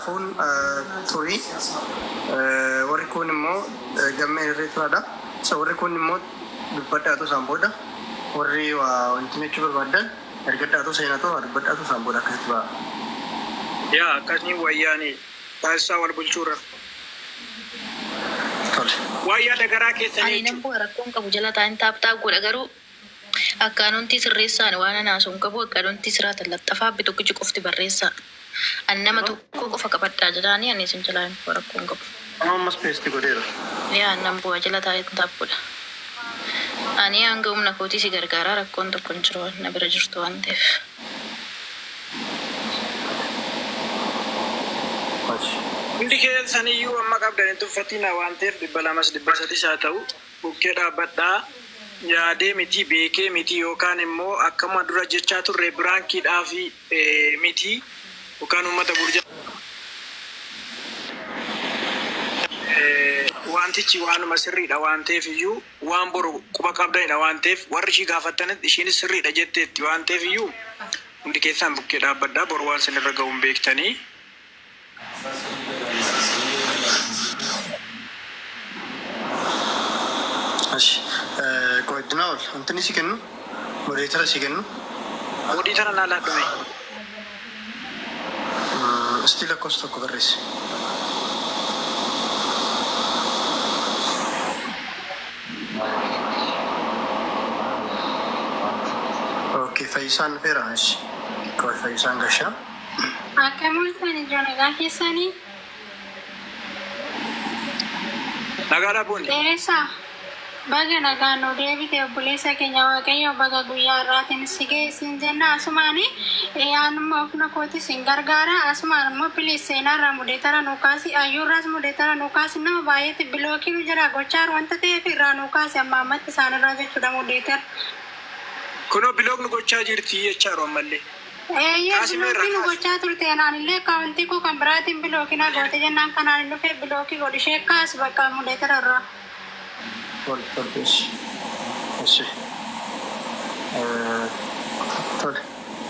Safuun turi. Warri kuun immoo gammeen irree turaadha. So warri kuun immoo dubbadhaatu isaan booda warri waa wanti jechuu barbaaddan ergadhaatu seenatu waa dubbadhaatu isaan booda akkasitti ba'a. Yaa akkasni wayyaani taasisaa wal bulchuurra. Tole. Waan yaada garaa keessanii Ani nan jechuudha. bu'a rakkoon qabu jala taa'in tap tap godha garuu akkaanontii sirreessaan waan ana haasa'u hin qabu akkaanontii siraatan laxxafaa abbi tokkichi qofti barreessaa ani nama tokko qofa qabadhaa jedhaani ani isin jalaa hin bu'a rakkoon qabu. Amma ammas paste godheera. Yaa nan bu'a jala taa'in tap godha. Ani hanga humna kootii si gargaaraa rakkoon tokko hin jiru na bira jirtu waan ta'eef. Hundi keessaniyyuu amma qabdan hin tuffatinaa waan ta'eef 200s 300s haa ta'u bukkee dhaabbadhaa. Yaadee miti, beekee miti yookaan immoo akkuma dura jechaa turre biraankiidhaaf miti yookaan uummata burjaa wantichi waanuma sirriidha waan ta'eef iyyuu waan boru quba qabdanidha waan ta'eef warri ishii gaafattanis ishiinis sirriidha jetteetti waan ta'eef iyyuu hundi keessaan bukkee dhaabbadhaa boru waan isinirra ga'u hin beektanii. Ashi qoy Dinaol wanti si kennu moderator si kennu. Moderator naa laadhu mee. Isti lakkoofsa tokko barreessi. Okay, Fayyisaan dhufeera. Ashi qoy Fayyisaan gashaa. Akkam ooltan ijoo nagaa keessanii? Nagaadha Booni. Dheeressaa baga nagaan nu deebite obboleessa keenya Waaqayyo baga guyyaa har'aatiin si ga'e siin jenna asumaani anuma ofna kooti sin gargaara asumaan immoo please seenaarraa mudeetara nu kaasi ayyuurraas mudeetara nu kaasi nama baay'eetti bilookii nu jalaa gochaa jiru wanta ta'eef irraa nu kaasi amma ammatti isaanirraa jechuudha mudeetara. Kunoo bilook nu gochaa jirti jechaaru ammallee. Eeyyee Kaasi mee irraa bilookii nu kaasi. gochaa turte anaan illee akkaawuntii koo kan biraatiin bilookii na goote jennaan kanaan hin dhufee bilookii godhi ishee kaasi bakka muleetara irraa. Tole tole eshi eshi tole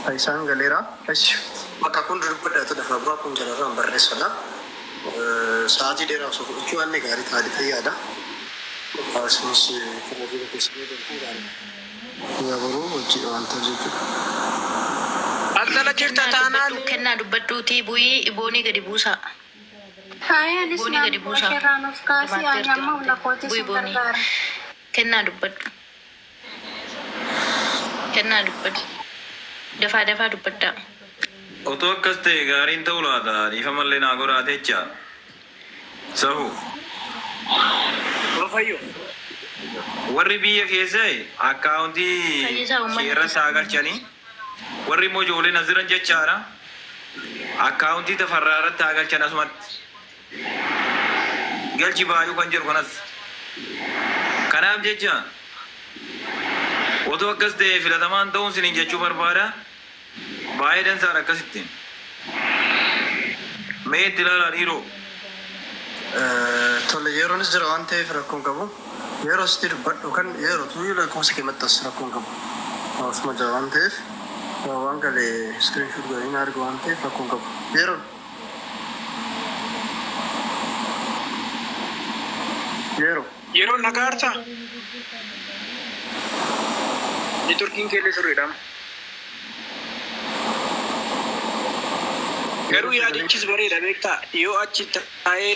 Fayyisaan galeera eshi bakka kun dubbadhaatu dafa bu'aa kun jalarraan barreessadha. Sa'aatii dheeraa osoo fudhachuu waan gaarii ta'a fayyaadha. Isinis kana bira keessanii darbuun gaariidha. Guyyaa boruu hojiidha waan ta'eef jechuudha. Qalxala jirta Kennaa taanaan. dubbadhu kennaa dubbadhuutii bu'ii boonii gadi buusaa. Haaya anis Boonii naan gadi bu'a buusaa. isheerraa nuuf kaasi ani Hirmaatteerti amma waan humna ta'eef. kootii Bu'i sin boonii. gargaara. Kennaa dubbadhu. Kennaa dubbadhu. Dafaa dafaa dubbadhaa. Otoo akkas ta'e gaariin ta'u laata dhiifamallee naa godhaa techa. Safu. Bro Fayyo. Warri biyya keessai akkaawuntii Fayyisaa kee uummanni irratti haa galchanii warri immoo ijoolleen as jiran jechaadha akkaawuntii tafarraa irratti haa galchan asumatti galchi baayuu kan jedhu kanas kanaaf jecha otoo akkas ta'e filatamaan ta'uun sinin jechuu barbaada Baay'ee dansaadha akkasitti. Mee itti ilaalaa dhiiroo. Tole yeroonis jira waan ta'eef rakkoo hin qabu. Yeroo sitti dubbadhu kan yeroo tuyyuu lakkoofsa kee maxxansi rakkoo hin qabu. Hawaasuma jira waan ta'eef waan gale screenshot godhanii na argu waan ta'eef rakkoo hin qabu. Yeroon. Yeroo. Yeroon nagaa artaa? Networkiin keellee sirriidha. Garuu yaadichis bareeda beektaa yoo achi taa'ee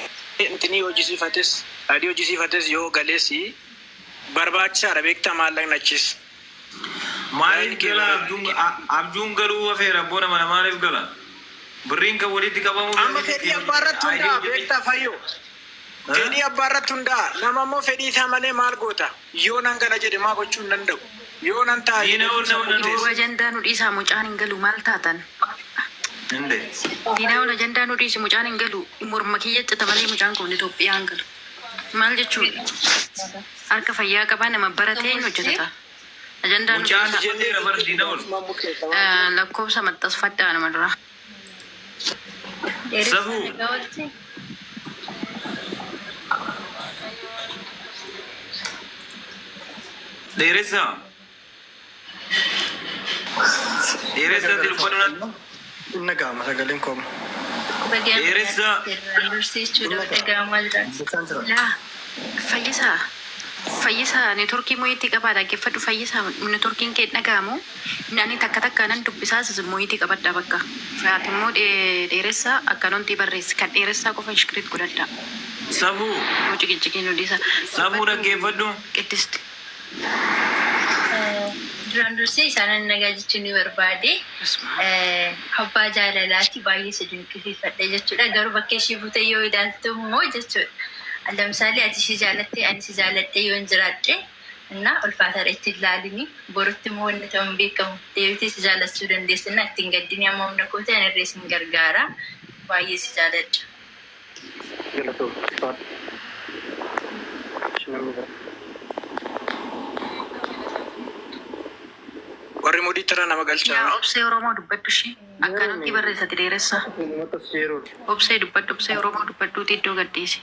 intinii hojisiifates adii hojisiifates yoo gales barbaachisaadha beektaa maallaqni achis. Maaliif Yaadni kee gala bareeda. abjuun abjuun galuu hafeera abboo nama na maaliif gala birriin kan walitti qabamuu Amma fi fedhii abbaa irratti ID hundaa'a hojjete beektaa fayyoo. Fedhii abbaa irratti hundaa'a. Nama immoo fedhii isaa malee maal goota? Yoo nan gala jedhe maa gochuu hin danda'u. Yoo nan taa'a jedhe Diina ol immoo nama sammuu nan Boru oolu. ajandaa nu dhiisaa mucaan hin galu maal taatan? Inde. Diinaa ol ajandaa nu dhiisi mucaan hin galu morma kiyya cita malee mucaan kun Itoophiyaa hin galu. Maal jechuudha? Harka fayyaa qabaa nama baratee hin hojjetata. Ajandaa nu Mucaan dhiisaa. jenneera bar diina ol. Lakkoofsa maxxasfadhaa nama dura. Dheeressaa Safuu. nagaa oolchee. Dheeressaa. Dheeressaa dubbadhu natti. Inni ga'ama sagaleen koo amma. Dheeressa. Dubbachaan jira. Laa fayyisaa fayyisaa networkii moyitii qabaa dhaggeeffadhu fayyisaa networkiin kee dhaga'amu ani takka takka nan dubbisaas moyitii qabadha bakka faati immoo dheeressaa akkanumti barreessi kan dheeressaa qofa ishkiriit godhadha Safuu. yoo ciqiciqiin hojii Safuu dhaggeeffadhu. Qiddisti. Duraan dursee isaanan nagaa jechuun ni barbaade. Abbaa jaalalaati baay'ee isa dinqisiifadhe jechuudha. Garuu bakka ishee buute yoo ilaaltu immoo jechuudha. Lamsaalee ati ishee jaalatte ani si jaaladhe yoo hin jiraadhe እና ulfaataadha itti ilaalini. Borutti immoo wanni ta'u hin beekamu. Deebitee si jaalachuu dandeessa እና ittiin gaddini amma humna koo ta'e ani irree sin gargaara. Baay'ee si jaaladha. Galatoomuu. Namni biraa. Warri mudii tara nama galchaa. Yaa obsee Oromoo dubbadhu ishee akkanumti barreessati dheeressaa. Uummata yeroodha. Obsee dubbadhu obsee Oromoo dubbadhuuti iddoo gadhiisi.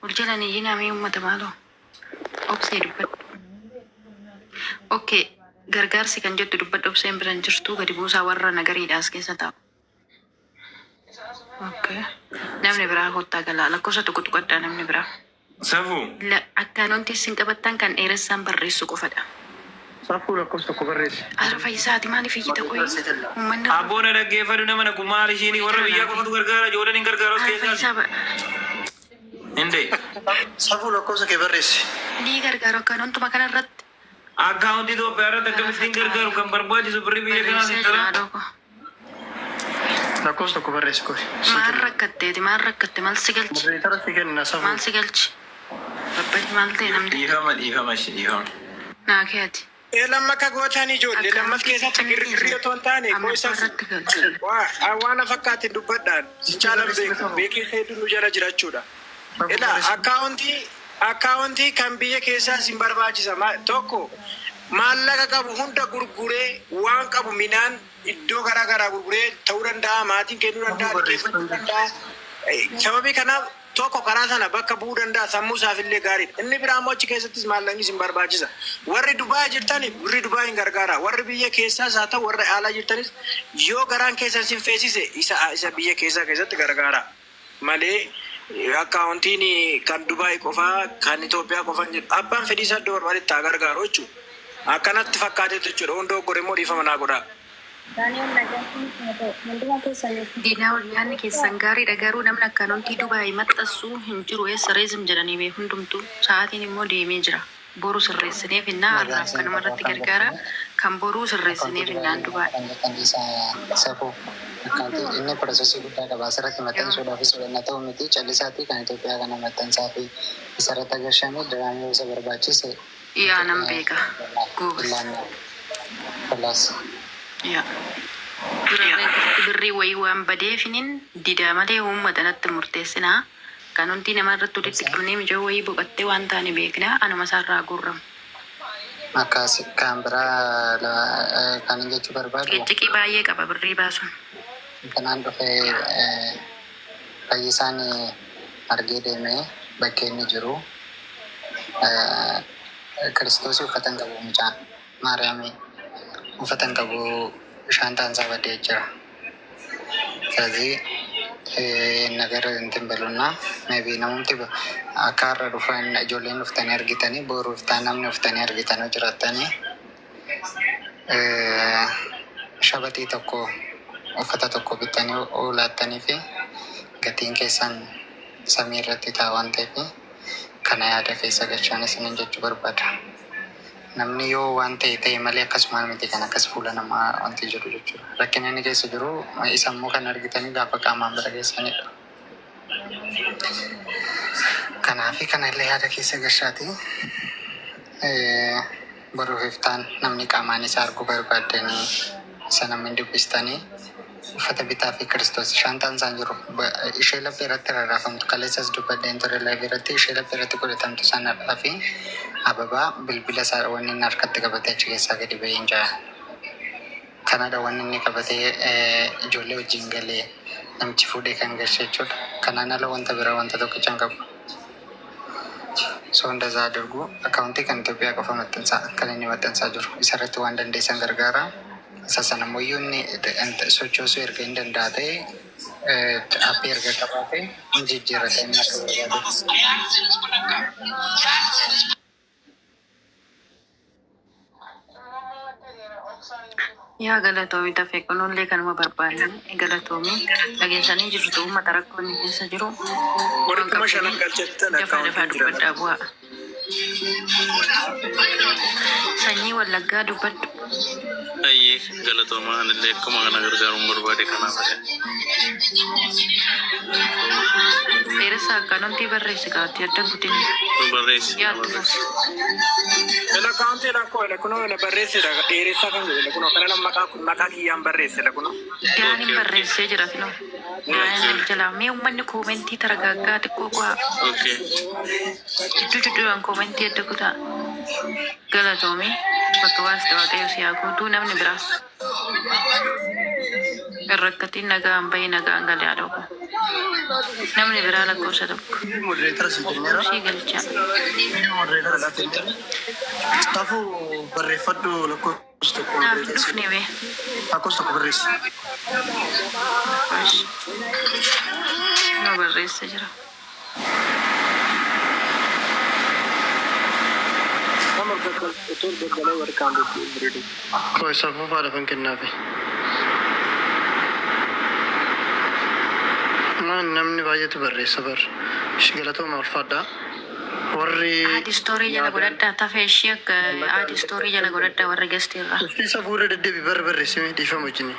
Ol jalan iyyinaa uummata maaloo. Obsee dubbadhu. Okay, gargaarsi kan jettu dubbadhu obseen biran jirtu gadi buusaa warra nagariidha as keessa taa'u. Okay. Namni biraa kottaa galaa lakkoofsa tokko tuqadhaa namni biraa. Safuu. Akkanumti isin qabattan kan dheeressaan barreessu qofadha. Safuu lakkoofsa tokko barreessi. Ara fayyisaati maaliif iyyita qoyi? Uummanni Abboon dhaggeeffadhu nama na kun maal ishiin warra biyyaa qofatu gargaara ijoolleen hin gargaaru as Ara keessaas. fayyisaa Hinde. Safuu lakkoofsa kee barreessi. Ni gargaaru akkanuntuma kanarratti. Akkaawuntii Itoophiyaa irratti akkamittiin gargaaru kan barbaachisu birrii biyya kanaas Barreessee hin jira tala. haadhoo. Lakkoofsa tokko barreessi kori. Maal rakkatteeti maal rakkatte maal si galchi Moderator si kenna safuu. maal si galchi babbadi maal ta'e namni Dhiifama dhiifama ishee dhiifama. naa keeti. Ee lamma akka gootan ijoollee lammas keessatti girgirrii otoo hin taane Amma qoisa irratti galu. waan fakkaatiin dubbadhaan si caalan beeku beekii hedduu nu jala jirachuudha. Ila akkaawuntii kan biyya keessaa sin barbaachisa. Tokko maallaqa qabu hunda gurguree waan qabu midhaan iddoo garaa garaa gurguree ta'uu danda'a maatiin kennuu danda'a liqeeffachuu danda'a. Sababii kanaaf tokko karaa sana bakka bu'uu danda'a sammuu isaaf illee gaariidha. Inni biraa immoo achi keessattis maallaqni sin barbaachisa. Warri Dubaay jirtan warri Dubaay hin gargaara. Warri biyya keessaas haa ta'u warri alaa jirtanis yoo garaan keessan sin feesise isa biyya keessaa keessatti gargaara. Malee akkaawuntiin kan Dubaay qofaa kan Itoophiyaa qofaa hin jedhu. Abbaan fedhii isaa iddoo barbaadetti haa gargaaru jechuudha. Akkanatti fakkaateetu jechuudha. Hundoo gore immoo dhiifama naa godhaa. Diinaa ol yaadni keessan gaariidha garuu namni akkaawuntii Dubaay maxxansuu hin jiru eessa reezim jedhanii bee hundumtuu sa'aatiin immoo deemee jira. Boru sirreessineef innaa har'aaf kanuma irratti gargaara kan boruu sirreessineef innaan Dubaay. Safuu akkaawuntii inni processii guddaa qaba asirratti maxxansuudhaafis fudhannaa ta'u miti callisaatii kan Itoophiyaa kana maxxansaa fi isarratti agarsiisanii diraamii isa barbaachise. Yaa nan beeka. Goobas. Kalaas. Yaa. Durarree birrii wayii waan badeefinin didaa malee uummata natti murteessinaa. Kan hundi nama irratti walitti qabnee mijoo wayii boqottee waan taane beeknaa anuma isaarraa guurramu. Akkas kan biraa kan hin jechuu barbaadu Qiqciqii baay'ee qaba birrii baasuun. Kanaan dhufee fayyisaan argee deemee bakkee inni jiru kiristoosii uffata hin qabu mucaan Maariyaamii uffata hin qabu shaantaan isaa badee jira. ስለዚህ ነገር እንትን በሉና maybe namumti akka har'a dhufan ijoolleen dhuftanii argitanii boru dhuftaan namni dhuftanii argitanii jiraattanii shabaxii tokko uffata tokko bittanii oolaattanii fi gatiin keessan samii irratti ta'a waan ta'eef kana yaada keessa galchaan isinin jechuu barbaada. Namni yoo waan ta'e ta'e malee akkasumaan miti kan akkas fuula namaa wanti jiru jechuudha. Rakkina inni keessa jiru isa immoo kan argitanii gaafa qaamaan bira geessanidha. Kanaafi kanallee yaada keessa galchaati. Boruuf iftaan namni qaamaan isa arguu barbaaddanii isa namni dubbistanii uffata bitaa fi kiristoos shaantaan isaan jiru ishee laphee irratti rarraafamtu kaleessas dubbadheen ture laphee irratti ishee laphee irratti godhatamtu sanadhaa fi ababaa bilbila isaa wanni inni harkatti qabatee achi keessaa gadi ba'ee hin jira. Kanadha wanni inni qabatee ijoollee wajjin galee namichi fuudhee kan galche jechuudha. Kanaan ala wanta biraa wanta tokkicha hin qabu. So እንደዛ አድርጉ። Akkaawuntii kan Itoophiyaa qofa maxxansaa kan inni maxxansaa jiru isarratti waan dandeessan gargaara. Isa sana immoo iyyuu inni sochoosuu erga hin danda'a ta'e aappii erga qabaate hin jijjiirrata inni akka barbaadetti. Yaa galatoomii tafee kunuunlee kanuma barbaanne galatoomii dhageessanii jirtu uummata rakkoon inni keessa jiru Warri waan 5,000 qabdanii galchettan dafaa dafaa akkaawuntiin jira. dubbadhaa bu'aa. Sanyii Wallaggaa dubbadhu. Ayyee galatoomaa anillee akkuma kana gargaaruun barbaade kanaaf jedhe. Dheeressa akkaanontii barreessi kaatti adda guddin Nu barreessi na yaaddu barreessi. Ela akkaawuntii rakkoo ela kunoo ela barreessedha dheeressaa kan jedhu ela kunoo kana nama maqaa kun maqaa kiyyaan barreessedha kunoo. Daanin Okay, okay. barreessee jira kinoo. Daanin ol jalaa mee uummanni koomentii taragaaggaa xiqqoo ku'aa. Okay. Jidduu jidduudhaan koomentii adda kutaa. Galatoomii bakka baasta waaqayyo si haa guutuu namni biraa. Hin rakkatiin nagaan bahi nagaan galee haadha koo. Namni biraa lakkoofsa tokko. Moderator si kenneera. Sii galcha. Moderator si kenneera. Safuu barreeffadhu lakkoofsa tokko Naaf hin moderator si. dhufne bee. Lakkoofsa tokko barreessi. Ash. Nu barreessa jira. Nama otoo gaggalee warri kaan bareedu. Koo safuu faadha kan kennaafi. Maan namni baay'eetu barreessa bar. Ishi galatooma ulfaadha. Warri Add story jala godhadhaa tafee ishii akka add story jala godhadhaa warra gasteerraa. Ifti safuu irra deddeebi bar barreessime dhiifama wajjin.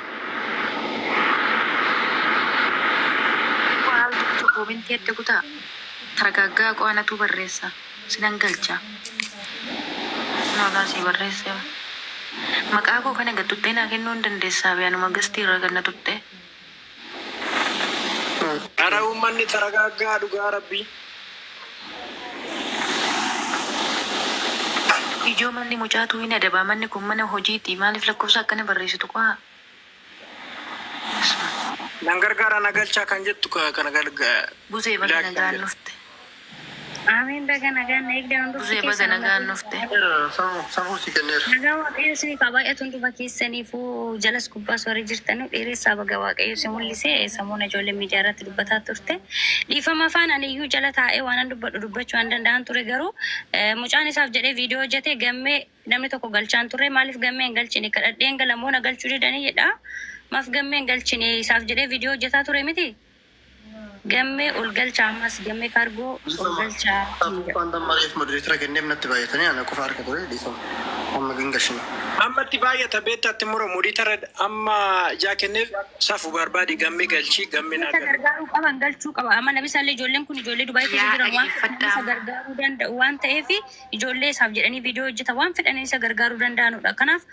Waan tokko koomentii adda kutaa. Taragaaggaa qo'anatu barreessa. Sinan galcha. Noolaa sii barreesse. Maqaa koo kana gattuttee naa kennuu hin dandeessaa bee anuma gastiirra ganna tuttee. Ara uummanni taragaaggaa dhugaa rabbii. Ijoo manni mucaatu hin adabaa manni kun mana hojiiti maaliif lakkoofsa akkana barreessitu qo'aa? Nan gargaara na galchaa kan jettu kana gargaa. Buzee baga nagaan dhufte. Amiin baga nagaan na eegda hundumti Buzee baga keessan nagaan dhufte. Safuu si kenneera. Nagaa waaqayyo isinii haa baay'atu hunduma keessaniifuu jalas gubbaas warri jirtanu dheeressaa baga waaqayyo si mul'ise samuuna ijoollee miidiyaa irratti dubbataa turte. Dhiifama afaan ani iyyuu jala taa'ee waan an dubbadhu dubbachuu waan danda'an ture garuu mucaan isaaf jedhee viidiyoo hojjete gammee namni tokko galchaan turre maaliif gammee hin galchine kadhadheen galamoo na galchuu didanii jedha. Maaf gammee hin galchine isaaf jedhee viidiyoo hojjetaa ture miti. Gammee ol galchaa ammas gammee kaargoo ol galchaa. Safuu waan maaliif moderator kenneef natti baay'atanii ana qofa harka ture dhiifama. Amma gingashina. Ammatti baay'ata beektaatti mura moderator amma ijaa kenneef safu barbaadi gammee galchii gammee naa Isa galu. gargaaruu qaban galchuu qaba. Amma namisaallee ijoolleen kun ijoollee Dubaay keessa Yaa jiran waan dhaggeeffadhaa isa amma. gargaaruu danda'u waan ta'eef ijoollee isaaf jedhanii viidiyoo hojjetan waan fedhanii isa gargaaruu danda'anudha. Kanaaf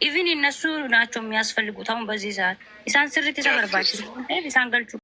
even እነሱ ናቸው የሚያስፈልጉት አሁን በዚህ ሰዓት isaan sirriitti isa barbaachisu waan ta'eef isaan galchuu